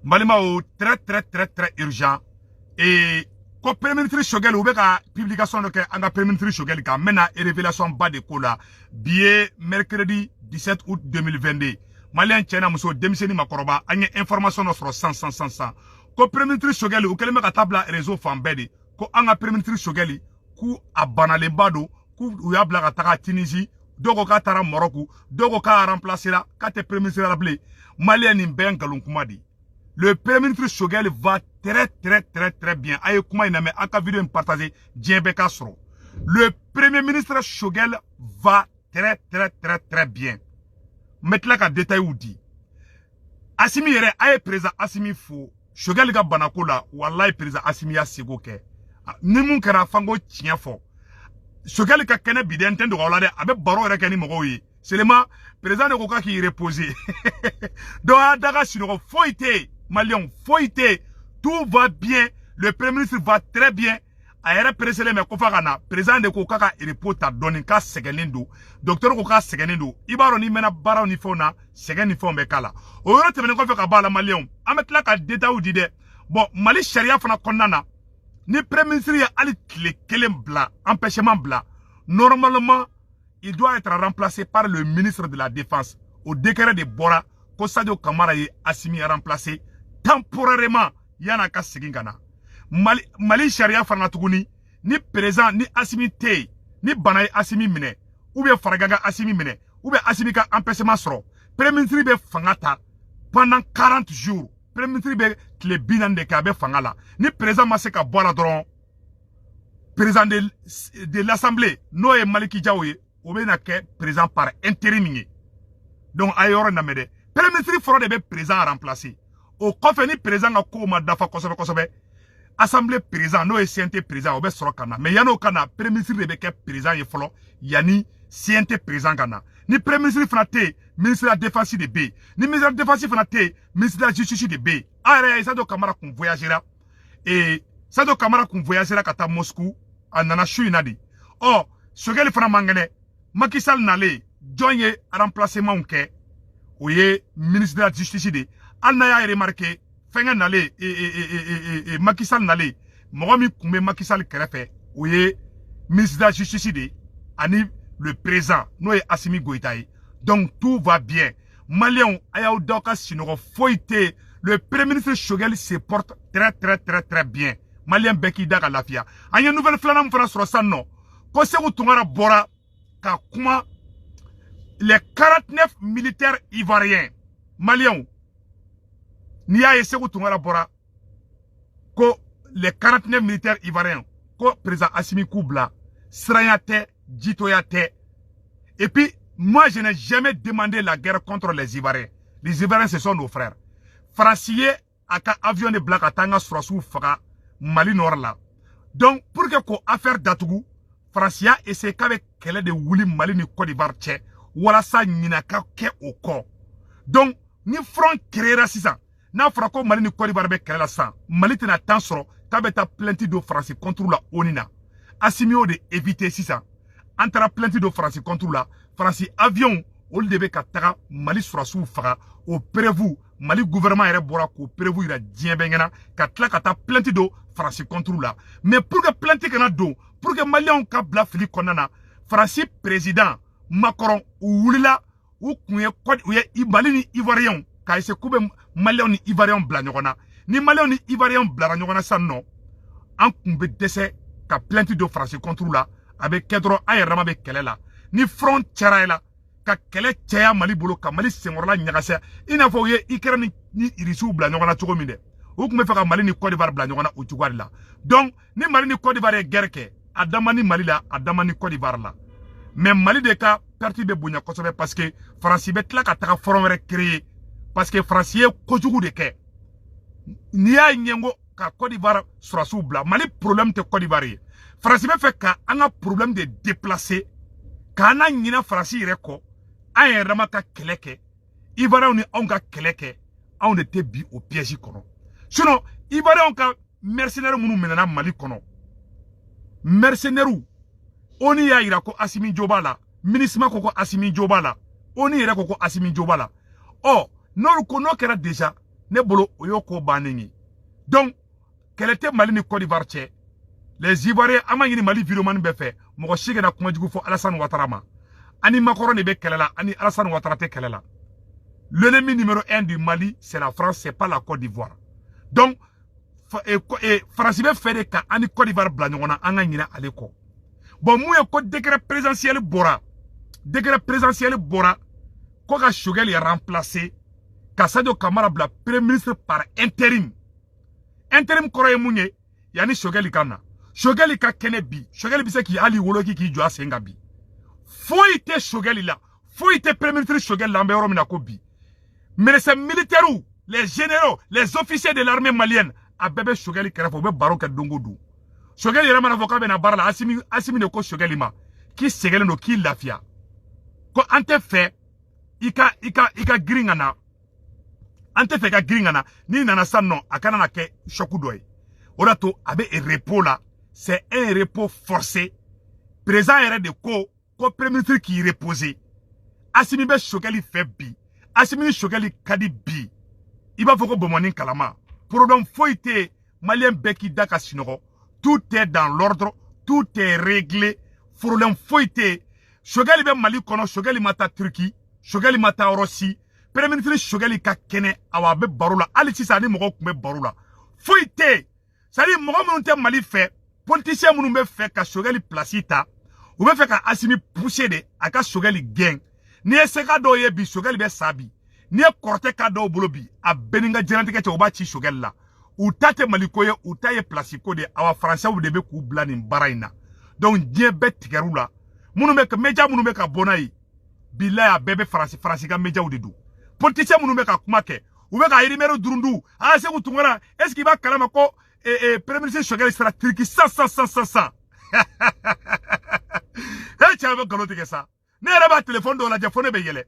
N balimaw, très très très très urgent. Et ko premier ministre Choguel, u bɛ ka publication dɔ kɛ an ka premier ministre Choguel kan. N bɛna révélation ba de ko la. Bi ye mercredi 17 août 2022. Maliyɛn cɛ n'a muso, denmisɛnnin, makɔrɔba, an ye information dɔ sɔrɔ san san san san ko premier ministre Choguel, u kɛlen bɛ ka taa bila réseau fan bɛɛ de ko an ka premier ministre Choguel, k'u a banalenba don, k'u u y'a bila ka taga Tunisie, dɔw ko k'a taara Maroc, dɔw ko k'a remplacera, k'a tɛ premier ministre la bilen. Maliyɛn, nin bɛɛ ye nkalon kuma de ye. Le premier ministre Choguel va très très très très bien. A ye kuma in lamɛn, a ka vidéo in partager, diɲɛ bɛɛ k'a sɔrɔ. Le premier ministre Choguel va très très très très bien. N bɛ tila ka détails di. Assimi yɛrɛ, a ye président Assimi fo Choguel ka banako la. Walayi, président Assimi y'a seko kɛ. Ni mun kɛra, f'an ko tiɲɛ fɔ. Choguel ka kɛnɛ bi dɛ, n tɛ dogo aw la dɛ, a bɛ baro yɛrɛ kɛ ni mɔgɔw ye. Seulement, président de ko k'a k'i reposer. Donc a da ka sunɔgɔ, foyi tɛ yen. Maliyɛnw, foyi tɛ yen, tout va bien, le premier ministre va très bien. A yɛrɛ pressélen bɛ ko f'a ka na. Président de ko k'a ka repos ta dɔɔni, k'a sɛgɛnnen don. Docteur ko k'a sɛgɛnnen don. I b'a dɔn, n'i mɛnna baaraw ni fɛnw na, sɛgɛn ni fɛnw bɛ k'a la. O yɔrɔ tɛmɛnen kɔfɛ ka bɔ a la, maliyɛnw, an bɛ tila ka détails di dɛ. Bon, Mali sariya fana kɔnɔna na, ni premier ministre ye hali tile kelen bila, empêchement bila, normalement il doit être remplacé par le ministre de la Défense. O décret de bɔra ko Sadio Kamara ye Assimi remplacé temporairement yan'a ka segin ka na. Mali sariya fana tuguni, ni président ni Assimi tɛ yen, ni bana ye Assimi minɛ, ou bien farigan ka Assimi minɛ, ou bien Assimi ka empêchement sɔrɔ, premier ministre bɛ fanga ta pendant 40 jours. Premier ministre bɛ tile 40 de kɛ, a bɛ fanga la. Ni président ma se ka bɔ a la dɔrɔn, président de l'Assemblée, n'o ye Malick Diaw ye, o bɛ na kɛ président par intérim ye. Donc a ye yɔrɔ lamɛn dɛ. Premier ministre fɔlɔ de bɛ président remplacer. O kɔfɛ, ni président ka kow ma dafa kosɛbɛ kosɛbɛ, assemblée président, n'o ye CNT président, o bɛ sɔrɔ ka na. Mais yan'o ka na, premier ministre de bɛ kɛ président ye fɔlɔ yanni CNT président ka na. Ni premier ministre fana tɛ yen, ministre de la Défense de bɛ yen. Ni ministre de la Défense fana tɛ yen, ministre de la Justice de bɛ yen. An yɛrɛ y'a ye, Sadio Kamara kun voyagera et Sadio Kamara kun voyagera ka taa Moscou, a nana su in na de. Ɔ, Choguel fana man kɛnɛ. Macky Sall nalen, jɔn ye remplacement kɛ? O ye ministre de la Justice de. Hali n'a y'a remarqué, fɛnkɛ nalen, Macky Sall nalen, mɔgɔ min kun bɛ Macky Sall kɛrɛfɛ, o ye ministre de la Justice de ani le président, n'o ye Assimi Goïta ye. Donc tout va bien. Maliyɛnw, a y'aw da ka sinɔgɔ, foyi tɛ yen. Le premier ministre Choguel se porte très très très très bien. Maliyɛn bɛɛ k'i da ka lafiya. An ye nouvelle filanan min fana sɔrɔ sisan nɔ, ko Sékou Tounkara bɔra ka kuma les 49 militaires ivoiriens. Maliyɛnw, n'i y'a ye Sékou Tounkara bɔra ko les 49 militaires ivoiriens, ko président Assimi k'u bila, siranya tɛ, jitoya tɛ. Et puis moi, je n'ai jamais demandé la guerre contre les Ivoiriens. Les Ivoiriens, ce sont nos frères. Faransi ye a ka avion de bila ka taa an ka sɔrɔsiw faga Mali nord la. Donc pour que k'o affaire datugu, Faransi y'a essayé k'a bɛ kɛlɛ de wuli Mali ni Côte d'Ivoire cɛ walasa ɲina ka kɛ o kɔ. Donc ni front créera sisan, n'a fɔra ko Mali ni Côte d'Ivoire bɛ kɛlɛ la sisan, Mali tɛna temps sɔrɔ k'a bɛ taa plainte don Faransi contre la ONU na. Assimi y'o de éviter. Sisan an taara plainte don Faransi contre la, Faransi avion olu de bɛ ka taga Mali sɔrɔsiw faga. O preuve, Mali gouvernement yɛrɛ bɔra k'o preuve yira diɲɛ bɛɛ ɲɛna, ka tila ka taa plainte don Faransi contre la. Mais pour que plainte kana don, pour que maliyɛnw ka bila fili kɔnɔna na, Faransi président Macron, u wulila, u kun ye u ye Mali ni Ivoiriyɛnw k'a essayer k'u bɛ maliyɛnw ni Ivoiriyɛnw bila ɲɔgɔn na. Ni maliyɛnw ni Ivoiriyɛnw bilara ɲɔgɔn na sisan nɔ, an kun bɛ dɛsɛ ka plainte don Faransi contre la. A bɛ kɛ dɔrɔn an yɛrɛ dama bɛ kɛlɛ la. Ni front cɛra la ka kɛlɛ caya Mali bolo, ka Mali senkɔrɔla ɲagasa, i n'a fɔ u ye Ukraine ni Irisiw bila ɲɔgɔn na cogo min dɛ, u tun bɛ fɛ ka Mali ni Côte d'Ivoire bila ɲɔgɔn na o cogoya de la. Donc ni Mali ni Côte d'Ivoire ye guerre kɛ, a dama ni Mali la, a dama ni Côte d'Ivoire la, mais Mali de ka perte bɛ bonya kosɛbɛ, parce que Faransi bɛ tila ka taga front wɛrɛ créer, parce que Faransi ye kojugu de kɛ. N'i y'a ɲɛngo ka Côte d'Ivoire sɔrɔsiw bila, Mali problème tɛ Côte d'Ivoire ye. Faransi bɛ fɛ ka an ka problème de déplacer k'an na ɲinɛ Faransi yɛrɛ kɔ, an yɛrɛ dama ka kɛlɛ kɛ, Ivoiriyɛnw ni anw ka kɛlɛ kɛ. Anw de tɛ bi o piège kɔnɔ. Sinon Ivoiriyɛnw ka mercenaires minnu minɛna Mali kɔnɔ, mercenaires, ONU y'a yira ko Assimi jo b'a la, MINUSMA ko ko Assimi jo b'a la, ONU yɛrɛ ko ko Assimi jo b'a la. Ɔ, n'olu ko n'o kɛra déjà Ne bolo, o y'o ko bannen ye. Donc kɛlɛ tɛ Mali ni Côte d'Ivoire cɛ. Les Ivoiriens, an b'a ɲini Mali vidéoman bɛɛ fɛ, mɔgɔ si kana kuma jugu fɔ Alassane Ouattara ma. Ani Macron de bɛ kɛlɛ la, ani Alassane Ouattara tɛ kɛlɛ la. L'ennemi numéro 1 du Mali, c'est la France, c'est pas la Côte d'Ivoire. Donc Faransi bɛ fɛ de ka an ni Côte d'Ivoire bila ɲɔgɔn na, an ka ɲinɛ ale kɔ. Bon, mun ye ko décret présidentiel bɔra? Décret présidentiel bɔra ko ka Choguel remplacer, ka Sadio Kamara bila premier ministre par intérim. Intérim kɔrɔ ye mun ye? Yanni Choguel ka na, Choguel ka kɛnɛ bi, Choguel bɛ se k'i hali wolo k'i jɔ a sen kan bi. Foyi tɛ Choguel la, foyi tɛ premier ministre Choguel la. An bɛ yɔrɔ min na ko bi, médecins militaires, les généraux, les officiers de l'armée malienne, a bɛɛ bɛ Choguel kɛrɛfɛ, u bɛ baro kɛ don o don. Choguel yɛrɛ mana fɔ k'a bɛ na baara la, Asimi de ko Choguel ma k'i sɛgɛnnen don, k'i lafiya, ko an tɛ fɛ i ka girin ka na, an tɛ fɛ i ka girin ka na. N'i nana sisan nɔ, a kana na kɛ choc dɔ ye. O de y'a to a bɛ repos la, c'est un repos forcé. Président yɛrɛ de ko ko premier ministre k'i reposer. Asimi bɛ Choguel fɛ bi, Asimi ni Choguel ka di bi, i b'a fɔ ko bɔnbɔnni kalama. Problème foyi tɛ yen. Malien bɛɛ k'i da ka sinɔgɔ, tout est dans l'ordre, tout est réglé, problème foyi tɛ yen. Choguel bɛ Mali kɔnɔ, Choguel ma taa Turki, Choguel ma taa yɔrɔ si. Premier ministre Choguel ka kɛnɛ, awa, a bɛ baro la hali sisan, ni mɔgɔw tun bɛ baro la. Foyi tɛ yen. C'est à dire, mɔgɔ minnu tɛ Mali fɛ, politicien minnu bɛ fɛ ka Choguel place ta, u bɛ fɛ ka Asimi pousser de a ka Choguel gɛn. N'i ye seka dɔw ye bi, Choguel bɛ sa bi. N'i ye kɔrɔtɛ ka dɔw bolo bi, a bɛɛ ni ka diɲɛlatigɛ cɛ, u b'a ci Choguel la. U ta tɛ Mali ko ye, u ta ye place ko de ye. Awa, Faransɛw de bɛ k'u bila nin baara in na. Donc diɲɛ bɛɛ tigɛr'u la. Minnu bɛ média, minnu bɛ ka bɔ n'a ye, bilayi, a bɛɛ bɛ Faransi, Faransi ka médiaw de don. Politicien minnu bɛ ka kuma kɛ, u bɛ ka rumeur durundu. Ah, Sekou Tounkara, est ce que i b'a kalama ko premier ministre Choguel sera Turki san san san san san? E cɛ, bɛ nkalon tigɛ sa. Ne yɛrɛ b'a téléphone dɔw lajɛ fo ne bɛ yɛlɛ.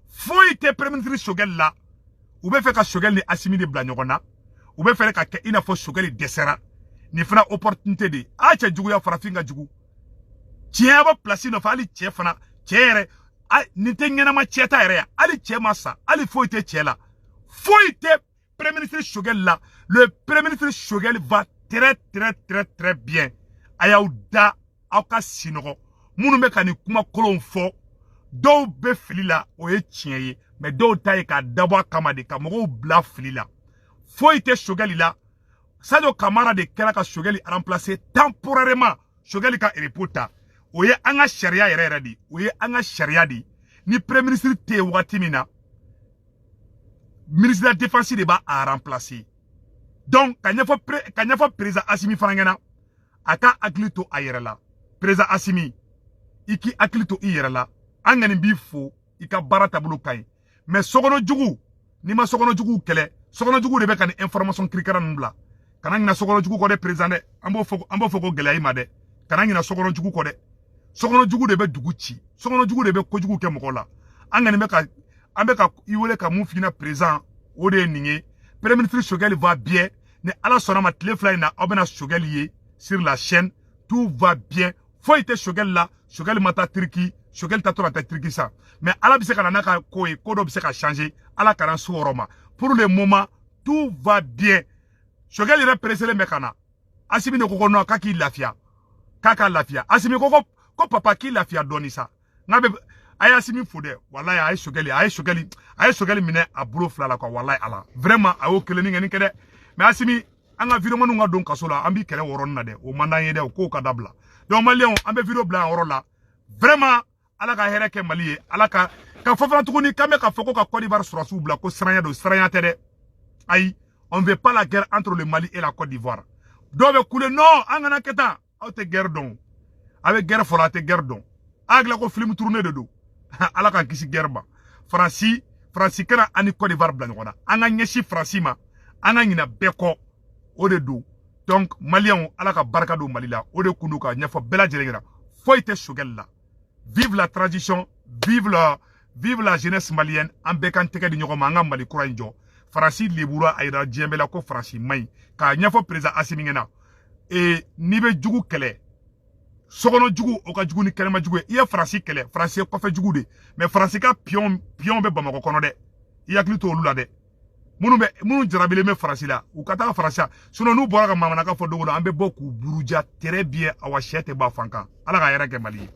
Foyi tɛ premier ministre Choguel la. U bɛ fɛ ka Choguel ni Asimi de bila ɲɔgɔn na. U bɛ fɛ ka kɛ i n'a fɔ Choguel dɛsɛra. Nin fana opportunité de a cɛ juguya, farafin ka jugu. Tiɲɛ bɔ place nɔfɛ, hali cɛ fana, cɛ yɛrɛ nin tɛ ɲɛnama cɛ ta yɛrɛ ya. Hali cɛ ma sa, hali foyi tɛ cɛ la, foyi tɛ premier ministre Choguel la. Le premier ministre Choguel va très très très très bien. A y'aw da, aw ka sinɔgɔ. Minnu bɛ ka nin kuma kolonw fɔ, dɔw bɛ fili la, o ye tiɲɛ ye, mais dɔw ta ye k'a dabɔ a kama de ka mɔgɔw bila fili la. Foyi tɛ Choguel la. Sadio Kamara de kɛra ka Choguel remplacer temporairement, Choguel ka repos ta. O ye an ka sariya yɛrɛ yɛrɛ de, o ye an ka sariya de. Ni premier ministre tɛ yen wagati min na, ministre de la Défense de b'a a remplacer. Donc ka ɲɛfɔ président Asimi fana ɲɛna, a ka hakili to a yɛrɛ la. Président Asimi, i k'i hakili to i yɛrɛ la. An kɔni b'i fo, i ka baara taabolo ka ɲi, mais sokɔnɔ jugu, n'i ma sokɔnɔ juguw kɛlɛ, sokɔnɔ juguw de bɛ ka nin information kirikara ninnu bila. Kana ɲina sokɔnɔ jugu kɔ dɛ, président dɛ. An b'o fɔ ko gɛlɛya i ma dɛ. Kana ɲina sokɔnɔ jugu kɔ dɛ. Sokɔnɔ jugu de bɛ dugu ci, sokɔnɔ jugu de bɛ kojugu kɛ mɔgɔ la. An kɔni bɛ ka an bɛ ka i wele ka mun f'i ɲɛna, président, o de ye nin ye. Premier ministre Choguel va bien. Ni Ala sɔnna ma, tile 2 in na, aw bɛna Choguel ye sur la chaîne. Tout va bien, foyi tɛ Choguel la. Choguel ma taa Turki, Choguel tatɔ ka taa Turki sa, mais Ala bɛ se ka na n'a ka ko ye, ko dɔ bɛ se ka changer. Ala kana so yɔrɔ ma. Pour le moment, tout va bien. Choguel yɛrɛ pressélen bɛ ka na. Asimi de ko ko non, k'a k'i lafiya, k'a ka lafiya. Asimi ko papa, k'i lafiya dɔɔni sa. N'a bɛ a ye Asimi fo dɛ, walayi. A ye Choguel minɛ a bolo fila la quoi. Walayi Ala, vraiment, a y'o kelennin kɛ nin kɛ dɛ. Mais Asimi, an ka vidéomanw ka don kaso la, an b'i kɛlɛ o yɔrɔnin na dɛ. O man d'an ye dɛ, o kow ka dabila. Donc Maliyɛnw, an bɛ vidéo bila yan yɔrɔ la. Vraiment, Ala ka hɛrɛ kɛ Mali ye. Ala ka fɔ fana tuguni k'an bɛ ka fɔ ko ka Côte d'Ivoire sɔrɔsiw bila, ko siranya don. Siranya tɛ dɛ, ayi. On veut pas la guerre entre le Mali et la Côte d'Ivoire. Dɔw bɛ kule: non, an kana kɛ tan. Aw tɛ guerre dɔn, a bɛ guerre fɔlɔ, a tɛ guerre dɔn. A hakili ko film tourné de don. Ala k'an kisi guerre ma. Faransi kana an ni Côte d'Ivoire bila ɲɔgɔn na. An ka ɲɛsin Faransi ma, an ka ɲina bɛɛ kɔ, o de don. Donc Maliyɛnw, Ala ka barika don Mali la. O de kun don ka ɲɛfɔ bɛɛ lajɛlen ɲɛna. Foyi tɛ Choguel la. Vive la transition, vive la jeunesse malienne. An bɛɛ k'an tɛgɛ di ɲɔgɔn ma, an ka Mali kura in jɔ. Faransi lebura, a yira diɲɛ bɛɛ la ko Faransi man ɲi. K'a ɲɛfɔ président Asimi ɲɛna, ee, n'i bɛ jugu kɛlɛ, sokɔnɔ jugu, o ka jugu ni kɛnɛma jugu ye. I ye Faransi kɛlɛ, Faransi ye kɔfɛ jugu de, mais Faransi ka pion pion bɛ Bamakɔ kɔnɔ dɛ. I hakili to olu la dɛ. Minnu bɛ, minnu jarabilen bɛ Faransi la, u ka taga Faransi la. Sinon n'u bɔra ka manamanakan fɔ don o don, an bɛ bɔ k'u buruja très bien. Awa, sɛ tɛ ba fan kan. Ala ka hɛrɛ kɛ Mali ye.